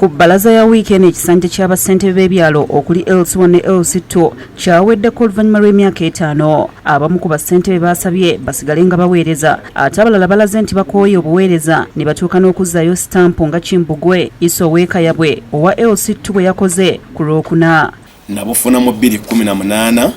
Ku bbalaza ya wiiki eno, ekisanja kya bassentebe b'ebyalo okuli LC1 ne LC2 kyaweddeko oluvannyuma lw'emyaka 5. Abamu ku bassentebe baasabye basigale nga baweereza, ate abalala balaze nti bakooye obuweereza ne batuuka n'okuzzaayo sitampu, nga Kimbugwe Isa ow'Ekayabwe owa LC2 bwe yakoze ku Lwokuna. Nabufuna mu 2018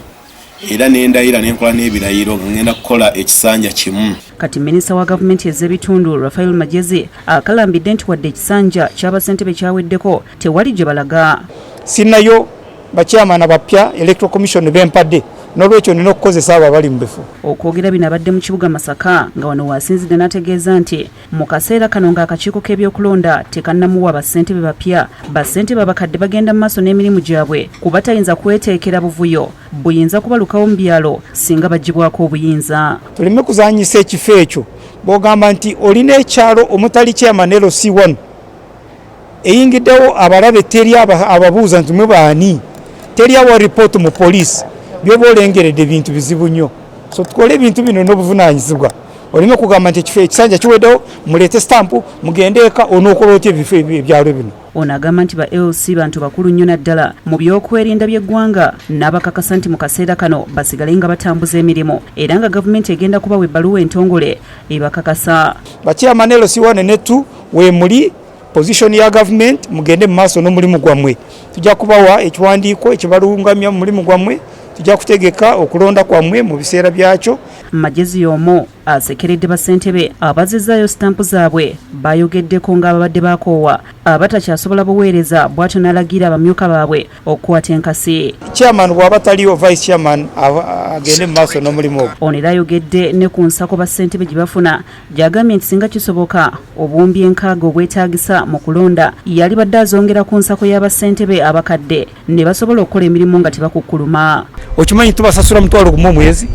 era nendayira, nenkola n'ebirayiro nga ngenda kukola ekisanja kimu. Kati minisita wa gavumenti ez'ebitundu Rafael Magyezi akalambidde nti wadde ekisanja ky'abassentebe kyaweddeko, tewali gye balaga. Sinayo bachairman abapya Electoral Commission bempadde, n'olwekyo nina okukozesa abo abali mu bifo. Okwogera bino abadde mu kibuga Masaka, nga wano waasinzidde n'ategeeza nti mu kaseera kano ng'akakiiko k'ebyokulonda tekannamuwa bassentebe bapya, bassentebe abakadde bagenda mu maaso n'emirimu gyabwe, kuba tayinza kweteekera buvuyo buyinza kubalukawo mu byalo singa bagibwako obuyinza. Tuleme kuzanyisa ekifo ekyo. Bw'ogamba nti olina ekyalo omutali chairman LC1, eyingiddewo abalabe, teri ababuuza nti mwe baani, teri awa report mu poliisi, byoba olengeredde ebintu bizibu nnyo. So tukole ebintu bino n'obuvunanyizibwa. Olina okugamba nti ekifo, ekisanja kiweddewo, muleete stampu mugende eka, onookola otya ebifo ebyalo bino? Ono agamba nti ba LC bantu bakulu nnyo, naddala mu byokwerinda by'eggwanga, n'abakakasa nti mu kaseera kano basigale nga batambuza emirimu, era nga gavumenti egenda kubawa ebbaluwa entongole ebakakasa. Bachairman LC1 ne 2, weemuli position ya gavumenti, mugende mu maaso n'omulimu gwammwe. Tujja kubawa ekiwandiiko ekibalungamya mu mulimu gwammwe. Tujja kutegeka okulonda kwammwe mu biseera byakyo. Magyezi y'omu asekeredde bassentebe abazizzaayo sitampu zaabwe bayogeddeko ng'ababadde bakoowa, abatakyasobola buweereza, bw'atyo n'alagira abamyuka baabwe okukwata enkasi. Chairman bw'aba taliwo, vice chairman agende mu maaso n'omulimu ogwo. Ono era ayogedde ne ku nsako bassentebe gye bafuna, gy'agambye nti singa kisoboka, obuwumbi 60 obwetaagisa mu kulonda yali badde azongera ku nsako y'abassentebe abakadde ne basobola okukola emirimu nga tebakukkuluma. Okimanyi tubasasula 10,000 omwezi?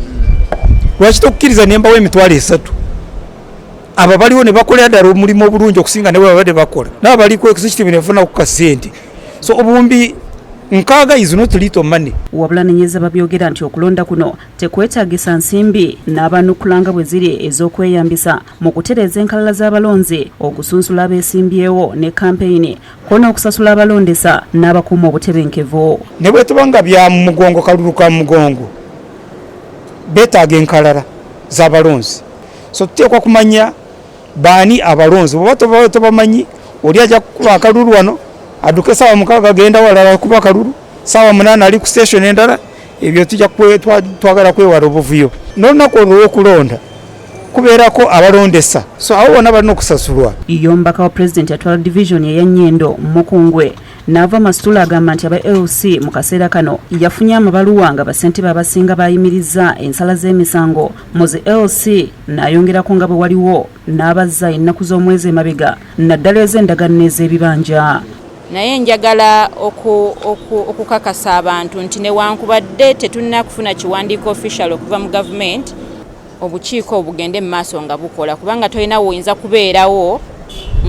Lwaki tokukkiriza nembawo 30,000, abo baliwo ne bakolera ddala omulimu obulungi okusinga ne bwe babadde bakola nabo bali ku executive nefuna ku kasente? So obuwumbi 60 is not little money. Wabula nenyeza babyogera nti okulonda kuno tekwetaagisa nsimbi, n'abanukula nga bwe ziri ez'okweyambisa mu kutereeza enkalala z'abalonzi, okusunsula abeesimbyewo ne kampeyini, ko n'okusasula abalondesa n'abakuuma obutebenkevu. Ne bwe tuba nga bya mu mugongo, kalulu ka mugongo, beetaaga enkalala z'abalonzi. So tuteekwa kumanya baani abalonzi. Bweba tobamanyi, oli ajja kukuba akalulu wano, adduke saawa 6, agenda walala kuba akalulu, saawa 8 ali ku station endala. Ebyo tujja twagala kwewala obuvuyo. N'olunaku olwo olw'okulonda kubeerako abalondesa, so abo bonna balina okusasulwa. Ye omubaka wa pulezidenti atwala divizoni eya Nyendo Mukungwe n'ava Masitula agamba nti aba LC mu kaseera kano yafunye amabaluwa nga bassentebe abasinga bayimiriza ensala z'emisango mu zi LC, n'ayongerako nga bwe waliwo n'abazza ennaku z'omwezi emabega, naddala ez'endagaano ez'ebibanja. Naye njagala okukakasa abantu nti newankubadde tetulina kufuna kiwandiiko official okuva mu gavumenti, obukiiko obugende mu maaso nga bukola, kubanga tolina woyinza kubeerawo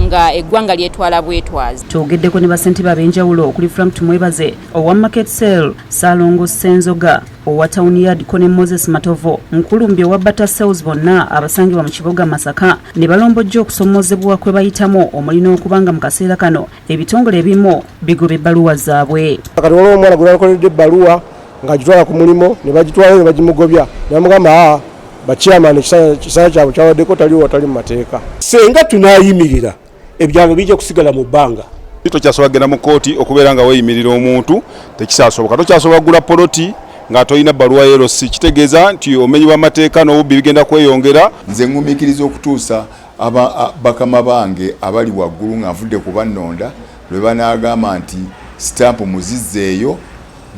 nga eggwanga lyetwala bwetwazi. Twogeddeko ne bassentebe ab'enjawulo okuli Frank Tumwebaze owa Market Cell, Saalongo Ssenzoga owa Town Yard, ko ne Moses Matovo Nkulumbi owa Bata Cells, bonna abasangibwa mu kibuga Masaka, ne balombojja okusomoozebwa kwe bayitamu, omuli n'okuba nga mu kaseera kano ebitongole ebimu bigoba ebbaluwa zaabwe. Kati waliwo omwana gwe bakoledde ebbaluwa ng'agitwala ku mulimu, ne bagitwalayo ne bagimugobya, ne bamugamba, aa, bachairman ekisanja kyabwe kyawaddeko, taliwo, watali mu mateeka. Senga tunaayimirira, ebyalo bijja kusigala mu bbanga. Tokyasobola kugenda mu kooti okubeera nga weeyimirira omuntu, tekisaasoboka. Tokyasobola kugula poloti nga tolina bbaluwa ya LC, kitegeeza nti omenyi bw'amateeka n'obubbi bigenda kweyongera. Nze ŋŋumiikiriza okutuusa bakama bange abali waggulu, nga nvudde ku bannonda, lwe banaagamba nti sitampu muzizzeeyo,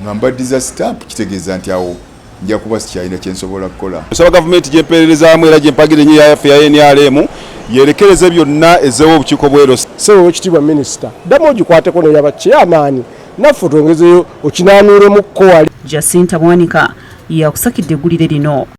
nga mbaddiza sitampu, kitegeeza nti awo nja kuba sikyalina kyensobola kukola. Nsaba gavumenti gyempeererezaamu era gyempagira ennyo yaffe ya NRM yerekereze byonna, ezzeewo obukiiko bwa LC. Ssebo owekitiibwa minisita, ddamu ogikwateko neyaba chairman, naffe otwongezeyo okinaanuulemukko wali. Jacinta Bwanika yakusakidde eggulire lino.